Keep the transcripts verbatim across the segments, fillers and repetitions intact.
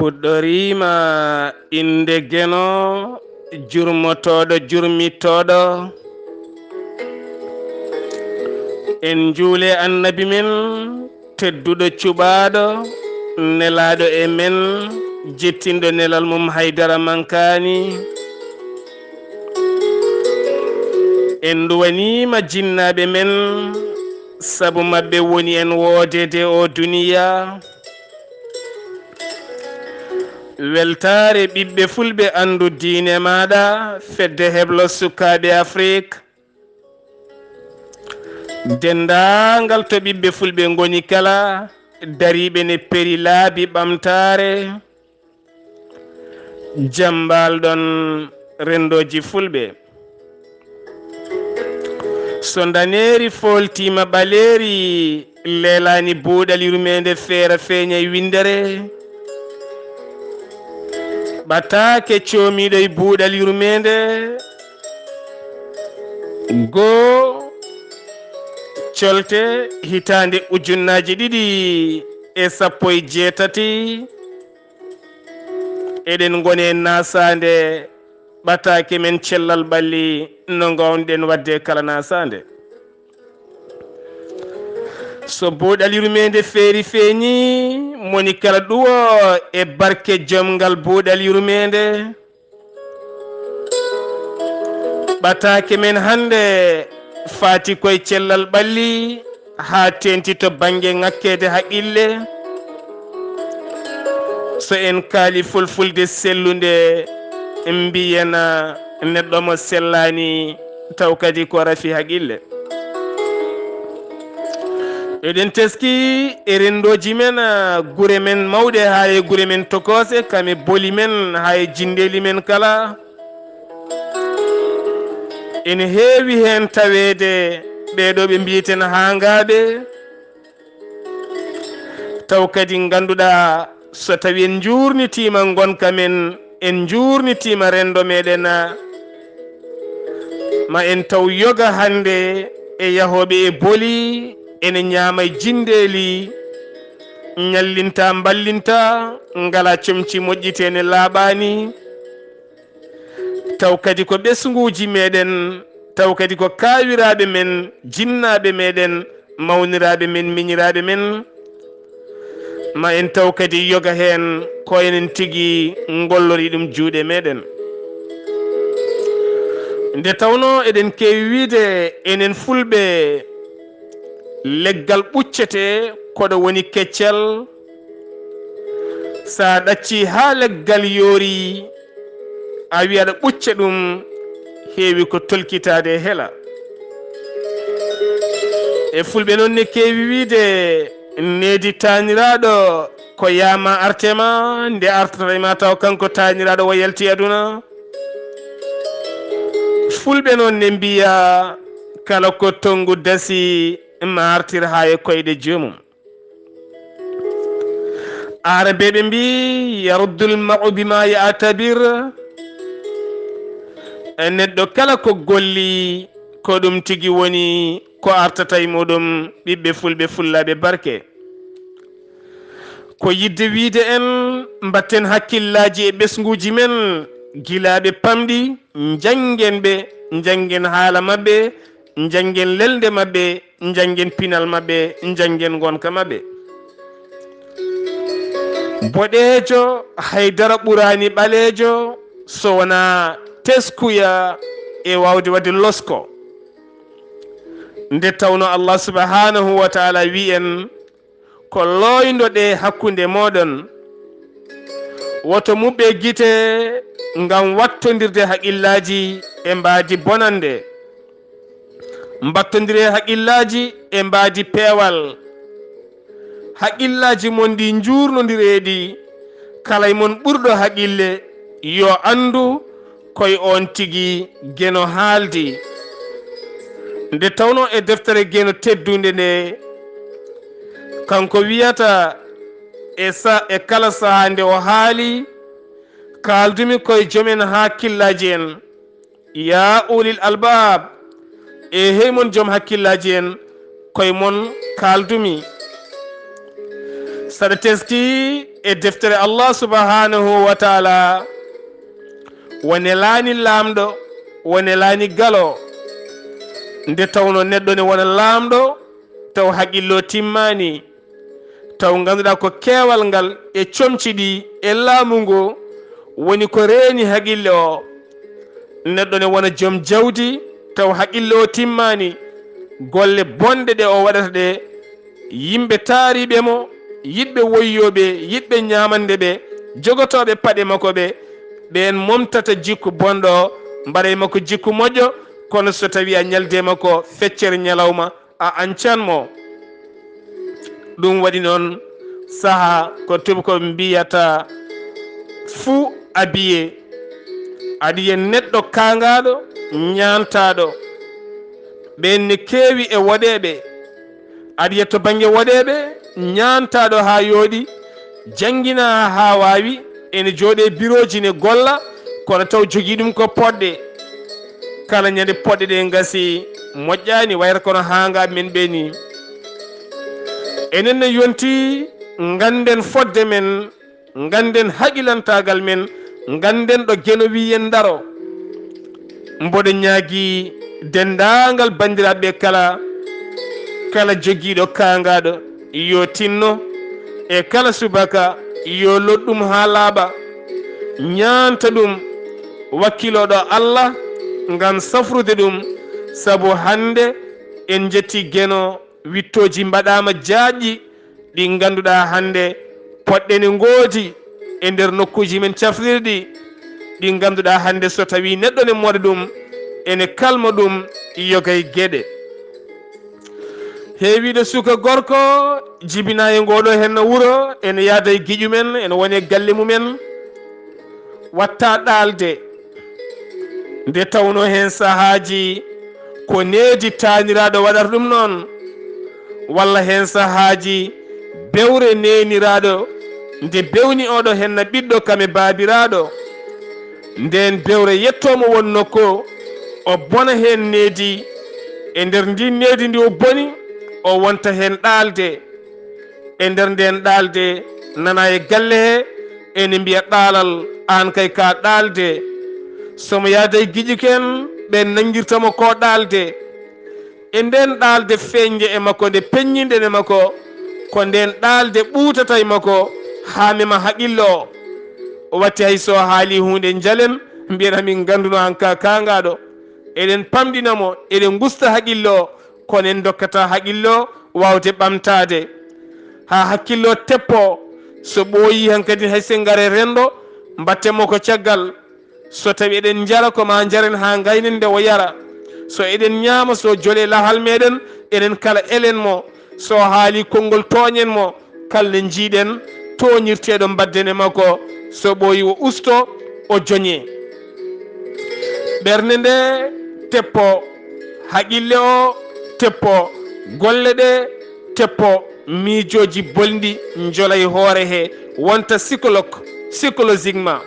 Fuɗɗoriima innde Geno, jurmotooɗo, jurmittooɗo. En njuule Annabi men, tedduɗo, cuɓaaɗo, nelaaɗo e men, jettinɗo nelal mum, haydara mankaani. En nduwaniima jinnaaɓe men, sabu maɓɓe woni en woodeede oo duniya. Weltaare ɓiɓɓe fulɓe, anndu diine maaɗa, fedde heblo sukaaɓe Afrik. Denndaangal to ɓiɓɓe fulɓe ngoni kala, dariiɓe ne peri laabi ɓamtaare, jammbaalɗon renndooji fulɓe. So ndaneeri fooltiima ɓaleeri, leelaani buuɗal yurmeende, feera feeñay winndere. Ɓataake coomiiɗo e buuɗal yurmeende, goo colte hitaande ujunnaaji ɗiɗi e sappo e jeetati, eɗen ngoni e naasaande ɓataake men cellal ɓalli, no ngoownoɗen waɗde kala naasaande. So buuɗal yurmeende feeri feeñi, moni kala ɗuwo e barke jomngal buuɗal yurmeende. Ɓataake men hannde faati koye cellal ɓalli, haa teeŋti to bannge ŋakkeede haqqille. So en kaali fulfulde sellunde, mbiyen neɗɗo mo sellaani, taw kadi ko rafi haqqille. Eɗen teskii e renndooji men, gure men mawɗe haa e gure men tokoose, kam e boli men haa e jinndeeli men kala. Ene heewi heen taweede ɓee ɗoo ɓe mbiyeten haangaaɓe, taw kadi ngannduɗaa, so tawii en njuurnitiima ngonka men, en njuurnitiima renndo meɗen, ma en taw yoga hannde e yahooɓe e boli, ene ñaama e jinndeeli, ñallinta, mballinta, ngala comci moƴƴi, te ne laaɓaani. Taw kadi ko ɓesnguuji meɗen, taw kadi ko kaawiraaɓe men, jinnaaɓe meɗen, mawniraaɓe men, miñiraaɓe men, ma en taw kadi yoga heen ko enen tigi ngollori ɗum juuɗe meɗen. Nde tawnoo eɗen keewi wiyde enen fulɓe, leggal ɓuccete koɗo woni keccal. So a ɗaccii haa leggal yoori, a wiya aɗa ɓucca ɗum, heewi ko tolkitaade e hela. E fulɓe noon ne keewi wiyde, needi taaniraaɗo ko yaama arte ma, nde artata e ma taw kanko taaniraaɗo o yalti aduna. Fulɓe noon ne mbiya, kala ko tonngu dasi, ma artir haa e koyɗe joomum. Aarabeeɓe mbii, "Yaruddul mar'u bima ya'tabir." E neɗɗo kala ko golli, ko ɗum tigi woni ko artata e muɗum, ɓiɓɓe fulɓe, fullaaɓe barke. Ko yiɗde wiyde en, mbatten hakkillaaji e ɓesnguuji men, gilaaɓe pamɗi, njanngen ɓe, njanngen haala maɓɓe, njanngen lelnde maɓɓe, njanngen pinal maɓɓe, njanngen ngonka maɓɓe. Boɗeejo hay dara ɓuraani ɓaleejo, so wonaa teskuya e waawde waɗde losko. Nde tawnoo Allah subhanahu wa ta'ala wii en, ko looyndo ɗe hakkunde mooɗon. Woto muɓɓe gite ngam wattondirde haqillaaji e mbaadi bonannde. Mbattondiree haqillaaji e mbaadi peewal. Haqillaaji mon ɗi njuurnondireeɗi, kala e mon ɓurɗo haqille yo anndu koye oon tigi Geno haaldi. Nde tawnoo e deftere Geno teddunde nde, kanko wiyata e sa-, e kala sahaa nde o haali, kaaldumi koye joom en hakkillaaji en. Yaa ulil albaab, e hey mon joom hakkillaaji en, koye mon kaaldumi. Saɗa teskii e deftere Allah subhanahu wa taala, o nelaani laamɗo, o nelaani galo. Nde tawno neɗɗo ne wona laamɗo, taw haqillo timmaani, taw ngannduɗaa ko keewal ngal e comci ɗi e laamu ngu woni ko reeni haqille o. Neɗɗo ne wona joom jawdi, taw haqille o timmaani, golle bonɗe ɗe o waɗata ɗe, yimɓe taariiɓe mo, yiɗɓe woyyooɓe, yiɗɓe ñaamande ɓe, jogotooɓe paɗe makko ɓe, ɓeen momtata jikku bonɗo, mbaɗa e makko jikku moƴƴo. Kono so tawii a ñaldi e makko feccere ñalawma, a ancan mo. Ɗum waɗi noon, saha ko tubakoɓe mbiyata fou habillé, aɗa yiya neɗɗo kaangaaɗo, ñaantaaɗo. Ɓeen ne keewi e woɗeeɓe. Aɗa yiya to bannge woɗeeɓe, ñaantaaɗo haa yooɗi, jannginaa haa waawi, ene jooɗee birooji ne golla, kono taw jogii ɗum ko poɗɗe. Kala ñande poɗɗe ɗe ngasi, moƴƴaani, wayata kono haangaaɓe men ɓe ni. Enen ne yonti ngannden fodde men, ngannden haqilantaagal men, ngannden ɗo Geno wii en ndaro. Mboɗo ñaagii denndaangal banndiraaɓe kala, kala jogiiɗo kaangaaɗo yo tinno, e kala subaka yo loɗɗum haa laaɓa, ñaanta ɗum, wakkiloo ɗo Allah ngam safrude ɗum, sabu hannde en njetti Geno, wittooji mbaɗaama jaajɗi, ɗi ngannduɗaa hannde poɗɗe ne ngoodi e nder nokkuuji men cafrirɗi, ɗi ngannduɗaa hannde so tawii neɗɗo ne moɗa ɗum, ene kalma ɗum yoga e geɗe. Heewiiɗo suka gorko jibinaa e ngooɗo henna wuro, ene yaada e giƴu men, ene woni e galle mumen, watta ɗaalde. Nde tawno heen sahaaji ko needi taaniraaɗo waɗata ɗum noon, walla heen sahaaji bewre neeniraaɗo nde bewni oɗo henna ɓiɗɗo kam e baabiraaɗo, ndeen bewre yettoo mo won nokku, o bona heen needi, e nder ndiin needi ndi o boni, o wonta heen ɗaalde. E nder ndeen ɗaalde, nana e galle he, ene mbiya ɗaalal, aan kay ka ɗaalde. So mo yaada e giƴi ken, ɓeen nanngirta mo ko ɗaalde. E ndeen ɗaalde feeñde e makko, nde peññinde e makko, ko ndeen ɗaalde ɓuutata e makko haa mema haqillo o. O watti hay so haali huunde njalen, mbiyen amin ngannduno aan ka kaangaaɗo. Eɗen pamɗina mo, eɗen ngusta haqillo o, kono en ndokkata haqillo waawde ɓamtaade. Haa hakkillo teppo, so ɓooyi hankadi hay sen ngare renndo, mbatten mo ko caggal. So tawi eɗen njara ko ma njaren haa ngaynen nde o yara. So eɗen ñaama, so jole lahal meɗen, enen kala elen mo. So haali konngol tooñen mo, kala nde njiiɗen tooñirteeɗo mbadden e makko. So ɓooyi o usto, o joñe. Ɓernde nde teppo, haqille o teppo, golle ɗe teppo, miijooji bonɗi njolay hoore he, wonta psychologue, psychologiquement.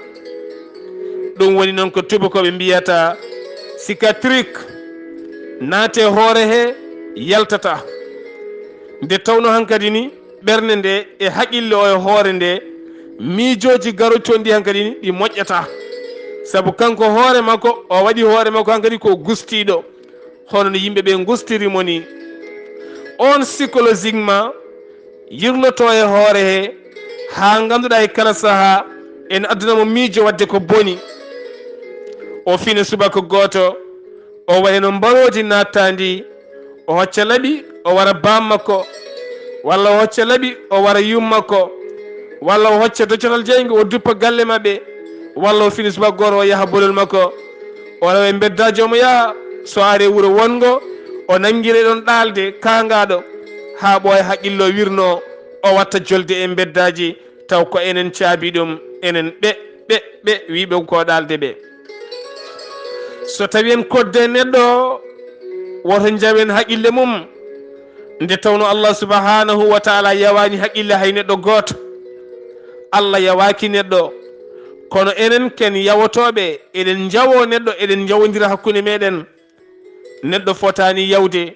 Ɗum woni noon ko tubakooɓe mbiyata cicatrice, naate hoore he, yaltata. Nde tawno hankadi ni, ɓernde nde e haqille o e hoore nde, miijooji garoy toon ɗi hankadi ni, ɗi moƴƴata. Sabu kanko hoore makko, o waɗi hoore makko hankadi ko gustiiɗo, hono no yimɓe ɓe ngustiri mo ni. On psychologiquement yirloto e hoore he, haa ngannduɗaa e kala sahaa ene addana mo miijo waɗde ko boni. O fina subaka gooto, o waɗa no mbaroodi naattaa ndi, o hocca laɓi, o wara baam makko, walla o hocca laɓi, o wara yum makko, walla o hocca doccotal jeynge, o duppa galle maɓɓe, walla o fini subaka gooto, o yaha bolol makko, o rewa e mbeddaaji, omo yaha, so ari e wuro wonngo, o nanngira e ɗon ɗaalde kaangaaɗo, haa ɓooya haqillo wirnoo, o watta jolde e mbeddaaji, taw ko enen caabi ɗum, enen ɓe, ɓe, ɓe, wiiɓe ko ɗaalde ɓe. So tawi en kodde neɗɗo, woto njawen haqille mum. Nde tawno Allah subhanahu wa taala yawaani haqille hay neɗɗo gooto. Allah yawaaki neɗɗo. Kono enen ken yawotooɓe, eɗen njawo neɗɗo, eɗen njawondira hakkunde meɗen. Neɗɗo fotaani yawde.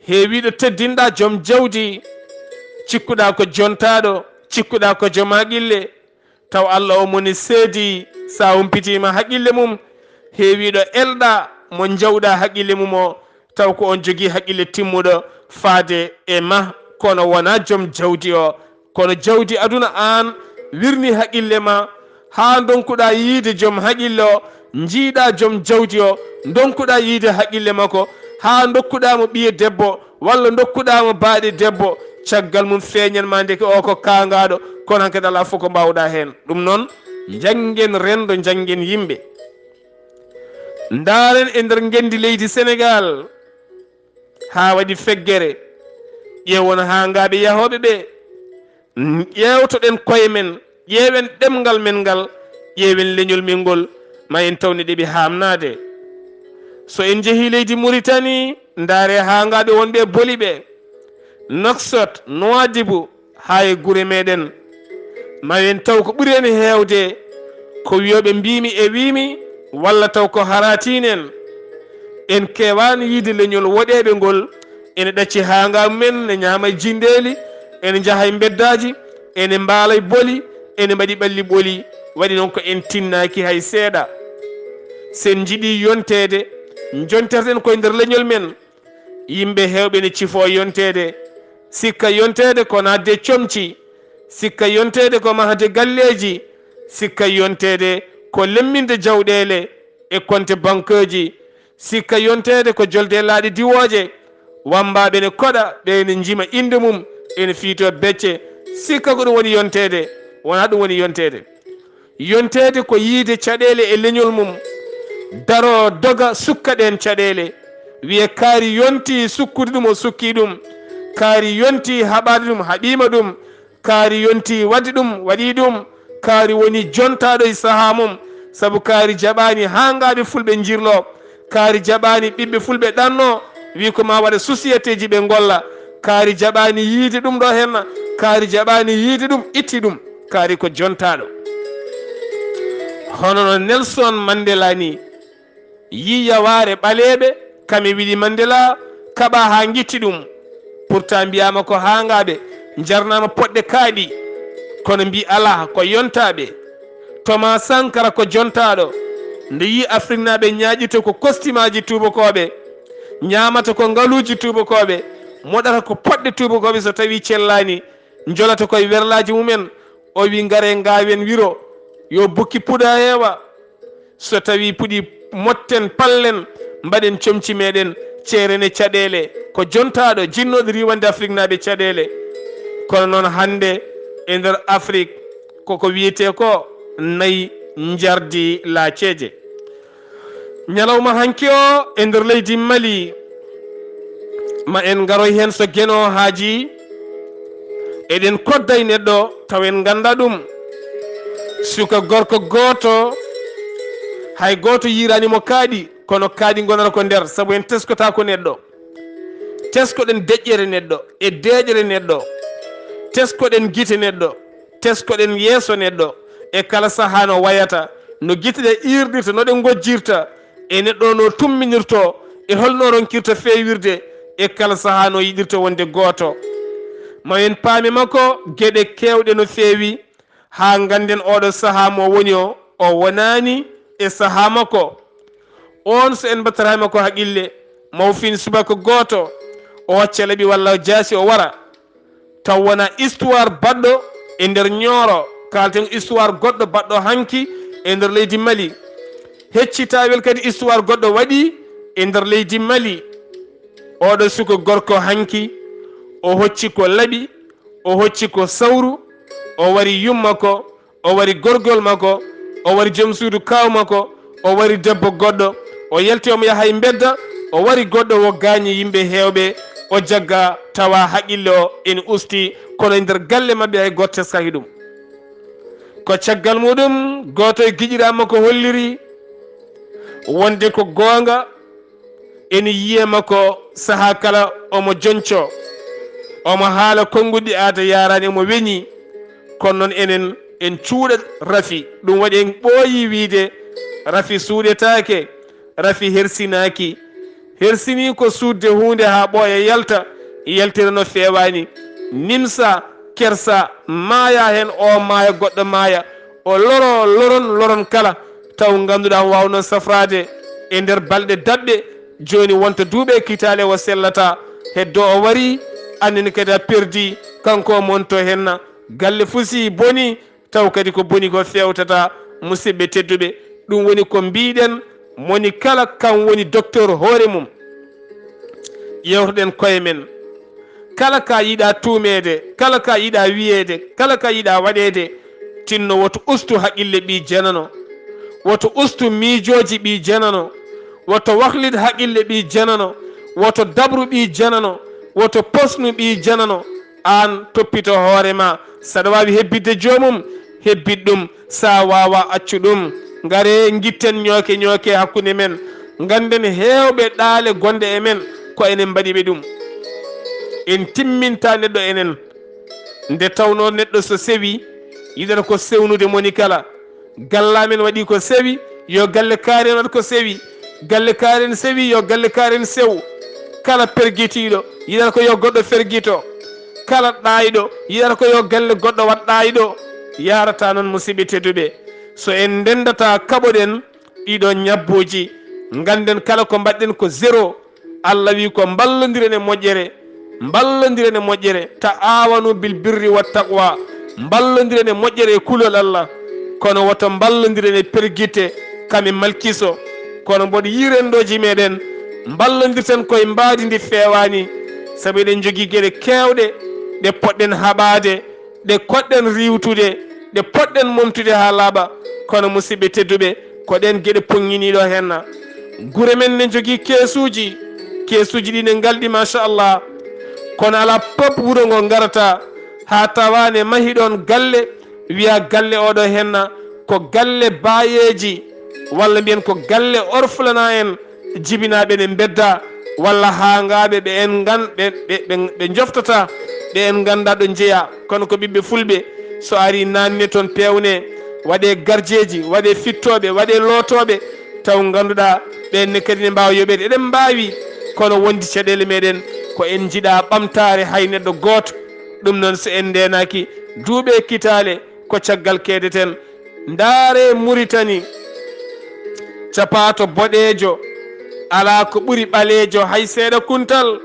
Heewiiɗo teddinɗaa joom jawdi, cikkuɗaa ko jontaaɗo, Cikkuɗaa ko jom haqqille, taw Allah o moni seedi, so a humpitiima haqqille mum, heewiiɗo elɗa mo njawɗaa haqqille mum o, taw ko on jogii haqqille timmuɗo faade e ma, kono wonaa jom jawdi o. Kono jawdi aduna aan wirnii haqqille ma, haa ndonkuɗaa yiide jom haqqille o, njiiɗaa jom jawdi o, ndonkuɗaa yiide haqqille makko, haa ndokkuɗaa mo ɓiye debbo, walla ndokkuɗaa mo baaɗe debbo, caggal mum feeñan ma ndeke o ko kaangaaɗo, kono hankadi alaa fof ko mbaawɗaa heen. Ɗum noon, njanngen renndo, njanngen yimɓe. Ndaaren e nder ngenndi leydi Senegaal, haa waɗi feggere. Ƴeewon haangaaɓe yahooɓe ɓe. Ƴeewtoɗen koye men, ƴeewen ɗemngal men ngal, ƴeewen leñol men ngol, ma en tawni ɗe ɓe haamnaade. So en njehii leydi Muritani, ndaare haangaaɓe wonɓe e Boli ɓe, Nouakchott, Nouadhibou, haa e gure meɗen. Ma en taw ko ɓuri en heewde ko wiyooɓe mbiimi e wiimi, walla taw ko haraatiin'en. En keewaani yiide leñol woɗeeɓe ngol, ene ɗacci haangaaɓe men, ne ñaama e jinndeeli, ene njaha e mbeddaaji, ene mbaala e boli, ene mbaɗi ɓalli ɓoli. Waɗi noon ko en tinnaaki hay seeɗa. So en njiɗii yonteede, njonterten koye nder leñol men. Yimɓe heewɓe ne cifoo yonteede, sikka yonteede ko naatde comci, sikka yonteede ko mahde galleeji, sikka yonteede ko lemminde jawɗeele e konte bankeeji, sikka yonteede ko jolde laaɗe diwooje, wammbaaɓe ne koɗa, ɓe ne njima innde mum, ene fiytoo becce, sikka ko ɗum woni yonteede, wonaa ɗum woni yonteede. Yonteede ko yiyde caɗeele e leñol mum, daroo doga sukka ɗeen caɗeele, wiya kaari yontii sukkude ɗum o sukkii ɗum, kaari yontii haɓaade ɗum haɓiima ɗum, kaari yontii waɗde ɗum waɗii ɗum, kaari wonii jontaaɗo e sahaa mum, sabu kaari jaɓaani haangaaɓe fulɓe njirloo. Kaari jaɓaani ɓiɓɓe fulɓe ɗanno, wi ko ma waɗa société ji ɓe ngolla. Kaari jaɓaani yiide ɗum ɗo henna. Kaari jaɓaani yiide ɗum, itti ɗum. Kaari ko jontaaɗo. Hono no Nelson Mandela ni, yi yawaare ɓaleeɓe, kame wiɗi Mandela, kaɓa haa ngitti ɗum. Pourtant mbiyaama ko haangaaɓe, njarnaama poɗɗe kaaɗi. Kono mbi alaa, ko yontaaɓe. Thomas Sankara ko jontaaɗo. Nde yi Afriknaaɓe ñaaƴito ko kostimaaji tuubakooɓe, ñaamata ko ngaluuji tuubakooɓe, moɗata ko poɗɗe tuubakooɓe so tawii cellaani, njolata koye werlaaji mumen, o wi ngaree ngaawen wiro, yo bukki puɗa heewa. So tawii puɗi motten pallen, mbaɗen comci meɗen, ceerene caɗeele, ko jontaaɗo jinnooɗo riiwande Afriknaaɓe caɗeele. Kono noon hannde e nder Afrik, koko wiyetee ko nayi njardi laaceeje. Ñalawma hanki o e nder leydi Mali, ma en ngaroy heen so Geno haaji, eɗen kodda e neɗɗo taw en ngannda ɗum. Suka gorko gooto, hay gooto yiiraani mo kaaɗi, kono kaaɗi ngonata ko nder, sabu en teskotaako neɗɗo. Teskoɗen deƴƴere neɗɗo e deeƴere neɗɗo. Teskoɗen gite neɗɗo. Teskoɗen yeeso neɗɗo e kala sahaa no wayata, no gite ɗe iirdirta, no ɗe ngojjirta, e neɗɗo no tumminirtoo, e holno ronkirta feewirde, e kala sahaa no yiɗirta wonde gooto. Ma en paame makko geɗe keewɗe no feewi, haa ngannden oɗo sahaa mo woni o, o wonaani e sahaa makko. Oon, so en mbattataa e makko haqqille, ma o fin subaka gooto, o hocca laɓi walla jaasi o wara. Taw wonaa histoire baɗɗo e nder Ñooro, kaalten histoire goɗɗo baɗɗo hanki e nder leydi Mali. Heccitaawel kadi histoire goɗɗo waɗi e nder leydi Mali. Oɗo suka gorko hanki, o hocci ko laɓi, o hocci ko sawru, o wari yumma ko, o wari gorgol makko, o wari joom suudu kaaw makko, o wari debbo goɗɗo, o yalti omo yaha e mbedda, o wari goɗɗo o gaañi yimɓe heewɓe, o jagga tawa haqqille o ene usti, kono e nder galle maɓɓe hay gooto teskaki ɗum. Ko caggal muɗum gooto e giƴiraaɓe makko holliri wonde ko goonga, ene yiyee makko sahaa kala omo jonco, omo haala konnguɗi aada yaaraani omo weñi. Kono noon enen en cuuɗat rafi, ɗum waɗi en ɓooyi wiyde rafi suuɗetaake, rafi hersinaaki. Hersinii ko suuɗde huunde haa ɓooya yalta, yaltira no feewaani, nimsa, kersa, maaya heen, o maaya, goɗɗo maaya, o loro loron, loron kala, taw ngannduɗaa on waaw noon safraade e nder balɗe daɓɓe. Jooni wonta duuɓe kitaale o sellata, heddo o wari, annin kadi a perdi, kanko o monto henna, galle fusi boni, taw kadi ko boni ko fewtata. Musidɓe tedduɓe, ɗum woni ko mbiɗen, moni kala kam woni docteur hoore mum. Yewtoɗen koye men. Kala ka yiɗa tuumeede, kala ka yiɗa wiyeede, kala ka yiɗa waɗeede, tinno woto ustu haqqille ɓii jenano, woto ustu miijooji ɓii jenano, woto wahlid haqqille ɓii jenano, woto dabru ɓii jenano, woto posnu ɓii jenano. Aan toppito hoore ma, saɗa waawi hebbitde joomum, hebbit ɗum, sa waawa accu ɗum. Ngare ngitten ñooke ñooke hakkunde men, ngannden heewɓe ɗaale gonɗe e men ko enen mbaɗi ɓe ɗum. En timminta neɗɗo enen. Nde tawnoo neɗɗo so sewi, yiɗata ko sewnude moni kala. Galla men waɗi ko sewi, yo galle kaaren waɗ ko sewi. Galle kaaren sewi, yo galle kaaren sew. Kala pergitiiɗo, yiɗata ko yo goɗɗo fergito. Kala ɗaayɗo, yiɗata ko yo galle goɗɗo waɗ ɗaayɗo. Yarata noon, musidɓe tedduɓe. So en ndendata kaɓoɗen ɗiɗo ñabbuuji, ngannden kala ko mbaɗɗen ko zéro. Allah wi ko mballondiren e moƴƴere, mballondiren e moƴƴere, ta'awanu bil birri wa taqwa, mballondiren e moƴƴere e kulol Allah, kono woto mballondiren e pergitte kam e malkiso. Kono mboɗo yiyi renndooji meɗen, mballondirten koye mbaadi ndi feewaani, sabu eɗen njogii geɗe keewɗe ɗe poɗɗen haɓaade, ɗe koɗɗen riiwtude, ɗe poɗɗen momtude haa laaɓa. Kono musidɓe tedduɓe, ko ɗeen geɗe poŋŋiniiɗo henna. Gure men ne njogii keesuuji, keesuuji ɗi ne ngalɗi machallah. Kono alaa pop wuro ngo ngarata haa tawa ne mahi ɗoon galle, wiya galle oɗo henna ko galle baayeeji, walla mbiyen ko galle orphelinat en, jibinaaɓe ne mbedda, walla haangaaɓe ɓe en ngan-, ɓe, ɓe, ɓe, ɓe njoftata, ɓe en ngannda ɗo njeya. Kono ko ɓiɓɓe fulɓe, so ari naanne toon peewne, waɗe garjeeji, waɗe fittooɓe, waɗe lootooɓe, taw ngannduɗaa ɓeen ne kadi ne mbaawa yoɓeede. Eɗen mbaawi, kono wondi caɗeele meɗen ko en njiɗa ɓamtaare hay neɗɗo gooto. Ɗum noon, so en ndeenaaki duuɓe kitaale, ko caggal keedeten. Ndaare Muritani, capaato boɗeejo, alaa ko ɓuri ɓaleejo hay seeɗa kuntal.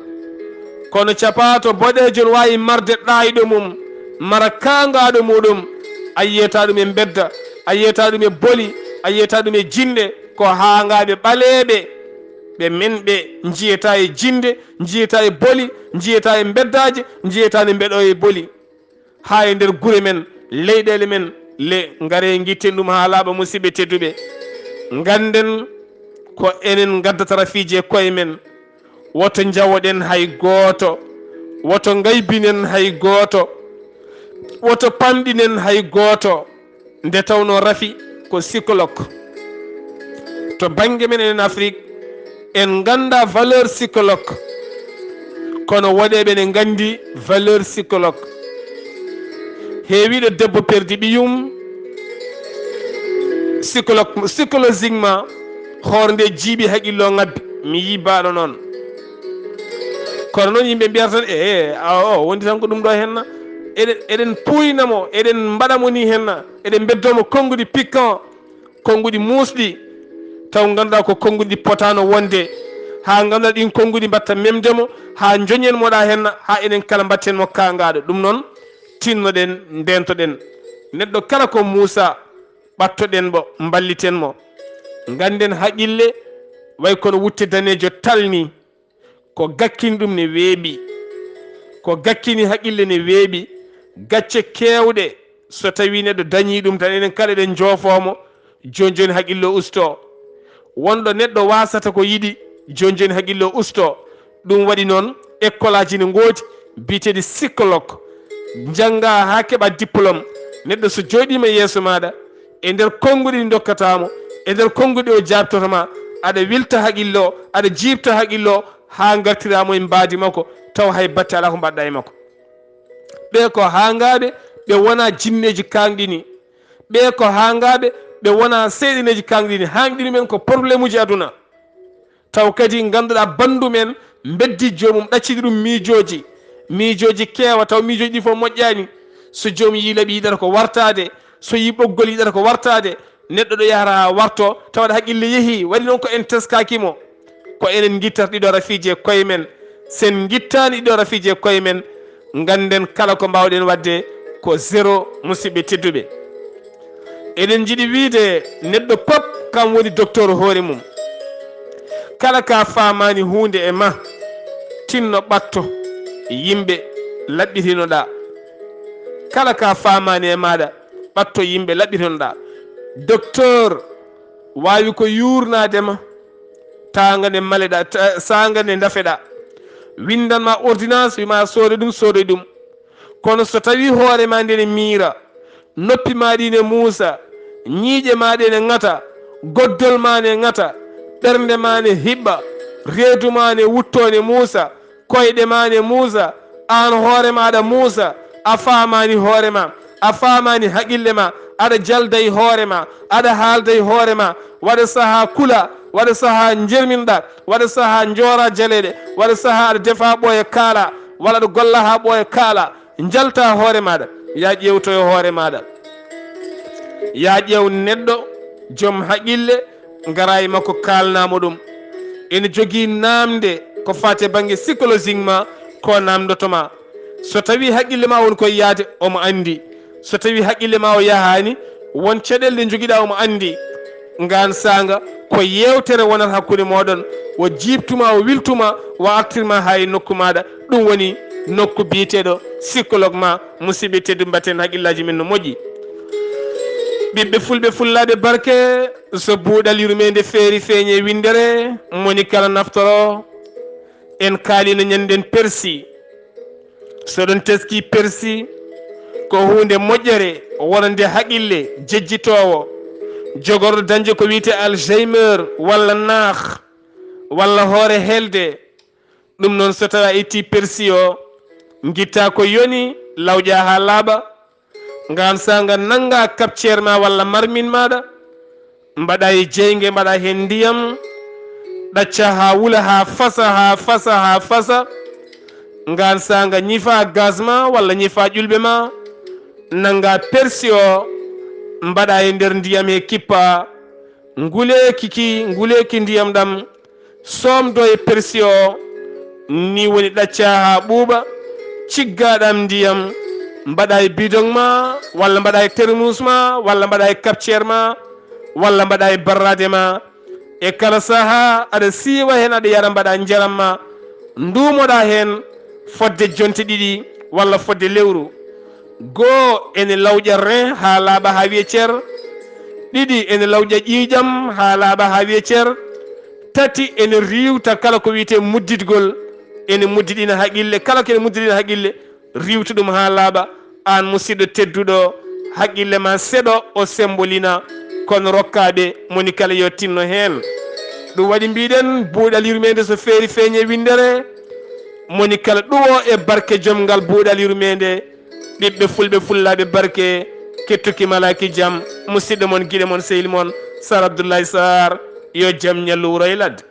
Kono capaato boɗeejo no waawi marde ɗaayɗo mum, mara kaangaaɗo muɗum. A yiyata ɗum e mbedda, a yiyata ɗum e boli, a yiyata ɗum e jinɗe. Ko haangaaɓe ɓaleeɓe, ɓe men ɓe njiyata e jinɗe, njiyata e boli, njiyata e mbeddaaje, njiyata ne mbeɗo e boli. Haa e nder gure men, leyɗeele men, le ngare ngitten ɗum haa laaɓa, musidɓe tedduɓe. Ngannden ko enen ngaddata rafiiji e koye men. Woto njawoɗen hay gooto, woto ngaybinen hay gooto, woto pamɗinen hay gooto. Nde tawnoo rafi ko psychologue. To bannge men enen Afrik, en ngannda valeur psychologue, kono woɗeeɓe ne nganndi valeur psychologue. Heewiiɗo debbo perdi ɓiyum, psychologue, psychologiquement, hoore nde jiiɓi, haqqillo ngabbi. Mi yii baaɗo noon. Kono noon yimɓe mbiyata tan, e, e, a, o wondi tan ko ɗum ɗo henna. Eɗen, eɗen puuyna mo, eɗen mbaɗa mo ni henna. Eɗen mbeddo mo konguɗi piquant, konguɗi muusɗi, taw ngannduɗaa ko konguɗi potaano wonde, haa ngannduɗaa ɗin konguɗi mbatta memde mo, haa njoñen mo ɗa henna, haa enen kala mbatten mo kaangaaɗo. Ɗum noon, tinnoɗen, ndeentoɗen. Neɗɗo kala ko muusa, ɓattoɗen mo, mballiten mo. Ngannden haqqille way kono wutte daneejo tal ni. Ko gakkini ɗum ne weeɓi. Ko gakkini haqqille ne weeɓi. Gacce keewɗe, so tawii neɗɗo dañii ɗum tan, enen kala eɗen njoofoo mo. Jooni jooni haqqille o ustoo. Wonɗo neɗɗo waasata ko yiɗi, jooni jooni haqqille o ustoo. Ɗum waɗi noon, ekkolaaji ne ngoodi, biyeteeɗi psychologue. Njanngaa haa keɓaa diplôme. Neɗɗo so jooɗiima yeeso maaɗa, e nder konnguɗi ɗi ndokkataa mo, e nder konnguɗi o jaabtoto ma, aɗa wilta haqqille o, aɗa jiiɓta haqqille o, haa ngartiraa mo e mbaadi makko, taw hay batte alaa ko mbaɗɗaa e makko. Ɓee ko haangaaɓe, ɓe wonaa jinneeji kaanɗini. Ɓee ko haangaaɓe, ɓe wonaa seyɗineeji kaanɗini. Haanɗini men ko problème uji aduna. Taw kadi ngannduɗaa banndum en mbeddi joomum, ɗaccidi ɗum miijooji. Miijooji keewa, taw miijooji ɗi fof moƴƴaani. So joom yii laɓi yiɗata ko wartaade, so yii ɓoggol yiɗata ko wartaade, neɗɗo ɗo yahata haa warto, tawa ɗo haqqille yehii, waɗi noon ko en teskaaki mo. Ko enen ngittata ɗiɗo rafiiji e koye men. Sen ngittaani ɗiɗo rafiiji e koye men, ngannden kala ko mbaawɗen waɗde ko zéro, musidɓe tedduɓe. Eɗen njiɗi wiyde neɗɗo pop kam woni docteur hoore mum. Kala ka faamaani huunde e ma, tinno ɓatto yimɓe laɓɓitinoɗaa. Kala ka faamaani e maaɗa, ɓatto yimɓe laɓɓitinoɗaa. Docteur waawi ko yuurnaade ma, taanga nde maleɗaa, ta-, saanga nde ndafeɗaa. Winndan ma ordonnance, wi ma soodoy ɗum, soodoy ɗum. Kono so tawii hoore ma nde ne miira, noppi ma ɗi ne muusa, ñiiƴe ma ɗe ne ŋata, goddol ma ne ŋata, ɓernde ma ne hiɓɓa, reedu ma ne wutto ne muusa, koyɗe ma ne muusa, aan hoore ma aɗa muusa, a faamaani hoore ma, a faamaani haqille ma, aɗa jalda e hoore ma, aɗa haalda e hoore ma, waɗa sahaa kula, waɗa sahaa njerminɗa, waɗa sahaa njoora jaleeɗe, waɗa sahaa aɗa defa ɓooya kaala, walla aɗa golla haa ɓooya kaala, njalta hoore maaɗa, ya ƴeewtoyo hoore maaɗa. Ya ƴeew neɗɗo joom haqille, ngara e makko kaalnaa mo ɗum. Ene jogii naamnde ko faati e bannge psychologique ma, ko naamndoto ma. So tawii haqille ma won koye yahde, omo anndi. So tawii haqille ma o yahaani, won caɗeele ɗe njogiɗaa, omo anndi. Ngaan saanga ko yeewtere wonata hakkunde mooɗon, o jiiɓtuma, o wiltuma, o artirma haa e nokku maaɗa. Ɗum woni nokku biyeteeɗo psychologue ma. Musidɓe tedduɓe, mbatten haqqillaaji men no moƴƴi. Ɓiɓɓe fulɓe fullaaɓe barke, so buuɗal yurmeende feeri feeñe winndere, moni kala naftoro. En kaalino ñannden persi. So ɗon teski persi, ko huunde moƴƴere wonande haqille jejjitoowo, jogorɗo dañde ko wiyetee Alzheimer walla naah, walla hoore helde. Ɗum noon, so tawii a ittii persi o, ngittaa ko yoni, lawƴaa haa laaɓa. Ngaan saanga nanngaa kapceer ma walla marmin maaɗa, mbaɗaa e jeynge, mbaɗaa heen ndiyam, ɗaccaa haa wula, haa fasa, haa fasa, haa fasa. Ngaan saanga ñifaa gaas ma walla ñifaa ƴulɓe ma, nanngaa persi o, mbaɗaa e nder ndiyam he kippaa, nguleeki ki, nguleeki ndiyam ɗam, soomdoo e persi o, ni woni ɗaccaa haa ɓuuɓa, ciggaa ɗam ndiyam, mbaɗaa e bidon ma, walla mbaɗaa e termus ma, walla mbaɗaa e kapceer ma, walla mbaɗaa e barraade ma. E kala sahaa aɗa siiwa heen, aɗa yara, mbaɗaa njaram ma, nduumoɗaa heen fodde jonte ɗiɗi walla fodde lewru. Goo, ene lawƴa rein haa laaɓa haa wiya cer. Ɗiɗi, ene lawƴa ƴiiƴam haa laaɓa haa wiya cer. Tati, ene riiwta kala ko wiyetee mudditgol, ene muddiɗina haqille. Kala ko ene muddiɗina haqille, riiwtu ɗum haa laaɓa. Aan musidɗo tedduɗo, haqille ma seɗo o sembolina, kono rokkaaɓe, moni kala yo tinno heen. Ɗum waɗi mbiɗen, buuɗal yurmeende so feeri feeñe winndere, moni kala ɗuwo e barke joom ngal buuɗal yurmeende. Ɓiɓɓe fulɓe fullaaɓe barke, kettuki malaaki jam, musidɗo mon, giɗo mon, sehil mon, Sar Abdoulaye Sarr, yo jam ñallu wuro e ladde.